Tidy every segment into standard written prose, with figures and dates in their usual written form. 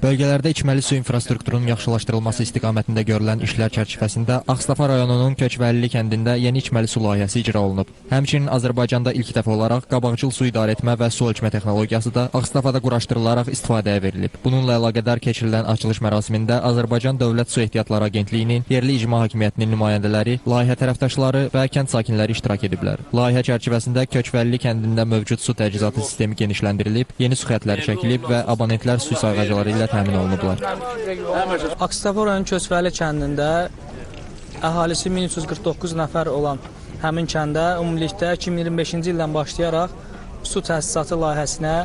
Bölgələrdə içməli su infrastrukturunun yaxşılaşdırılması istiqamətində görülən işlər çərçivəsində Ağstafa rayonunun Köçvəlili kəndində yeni içməli su layihəsi icra olunub. Həmçinin Azərbaycanda ilk dəfə olaraq qabaqcıl su idarəetmə və su ölçmə texnologiyası da Ağstafada quraşdırılaraq istifadəyə verilib. Bununla əlaqədar keçirilən açılış mərasimində Azərbaycan Dövlət Su Ehtiyatları Agentliyinin, yerli icma hakimiyyətinin nümayəndələri, layihə tərəfdaşları və kənd sakinləri iştirak ediblər. Layihə çərçivəsində Köçvəlili kəndində mövcud su təchizatı sistemi genişləndirilib, yeni su xətləri çəkilib və abonentlər su sayğacları ilə təmin olunublar. Ağstafa rayonu Köçvəli kəndində əhalisi 1349 nəfər olan həmin kəndə ümumilikdə 2025-ci ildən başlayaraq su təsisatı layihəsinə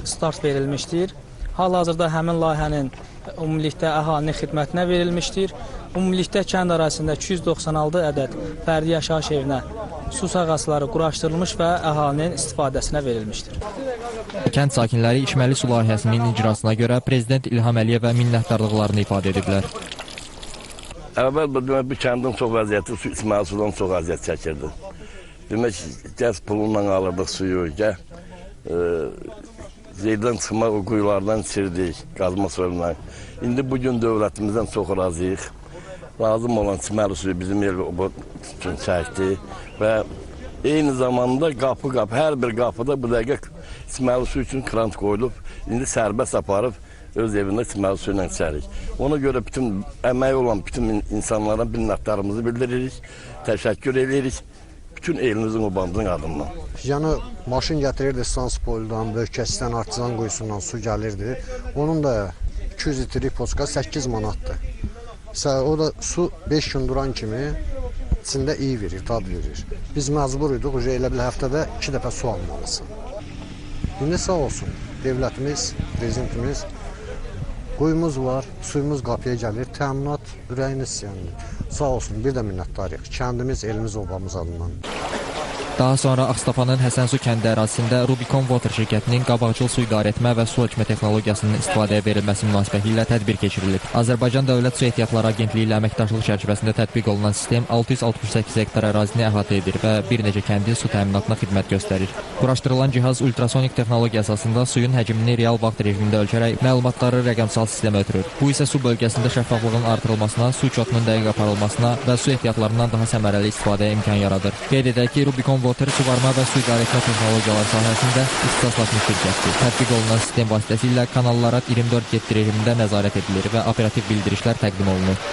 start verilmişdir. Hal-hazırda həmin layihənin ümumilikdə əhalinin xidmətinə verilmişdir. Ümumilikdə kənd ərazisində 296 ədəd fərdi yaşayış evinə su sayğacları quraşdırılmış və əhalinin istifadəsinə verilmişdir. Kənd sakinləri içməli su layihəsinin icrasına görə Prezident İlham Əliyevə minnətdarlıqlarını ifadə ediblər. Əvvəl demək, bu kəndin çox vəziyyəti su, içməli sudan çox əziyyət çəkirdi. Demək, gəz pulunla alırdıq suyu, gəh yerdən çıxmaq o quyulardan içirdik, qazma suyundan. İndi bu gün dövlətimizdən çox razıyıq. Lazım olan içməli suyu bizim el üçün çəkdi və eyni zamanda qapı-qapı, hər bir qapıda bu dəqiqə içməli su üçün krant qoyulub. İndi sərbəst aparıb öz evində içməli su ilə içərik. Ona görə bütün əməyi olan bütün insanlara minnətdarımızı bildiririk, təşəkkür edirik bütün elimizin, obamızın adından. Yəni maşın gətirirdi Sanspoldan, Böyükəsdən, Artizan quyusundan su gəlirdi. Onun da 200 litrik poçka 8 manatdır. O da su 5 gün duran kimi içində iyi verir, tad verir. Biz məcbur idik, elə bil həftədə 2 dəfə su almalısın. İndi sağ olsun, dövlətimiz, prezidentimiz, quyumuz var, suyumuz qapıya gəlir, təminat ürəyiniz yəni. Sağ olsun, bir də minnətdarıq. Kəndimiz, elimiz, obamız adından. Daha sonra Ağstafanın Həsənsu kəndi ərazisində Rubicon Water şirkətinin qabaqcıl su idarəetmə və su ölçmə texnologiyasının istifadəyə verilməsi münasibətilə tədbir keçirilib. Azərbaycan Dövlət Su Ehtiyatları Agentliyi ilə əməkdaşlıq çərçivəsində tətbiq olunan sistem 668 hektar ərazini əhatə edir və bir neçə kəndin su təminatına xidmət göstərir. Quraşdırılan cihaz ultrasonik texnologiya əsasında suyun həcmini real vaxt rejimində ölçərək məlumatları rəqəmsal sistemə ötürür. Bu isə su bölgəsində şəffaflığın artırılmasına, su çotunun dəqiq aparılmasına və su ehtiyatlarından daha səmərəli istifadəyə imkan yaradır. Qeyd edək ki, Rubicon Water suvarma və su idarəetmə texnologiyaları sahəsində ixtisaslaşmış şirkətdir. Tətbiq olunan sistem vasitəsilə kanallara 24/7 rejimində nəzarət edilir və operativ bildirişlər təqdim olunur.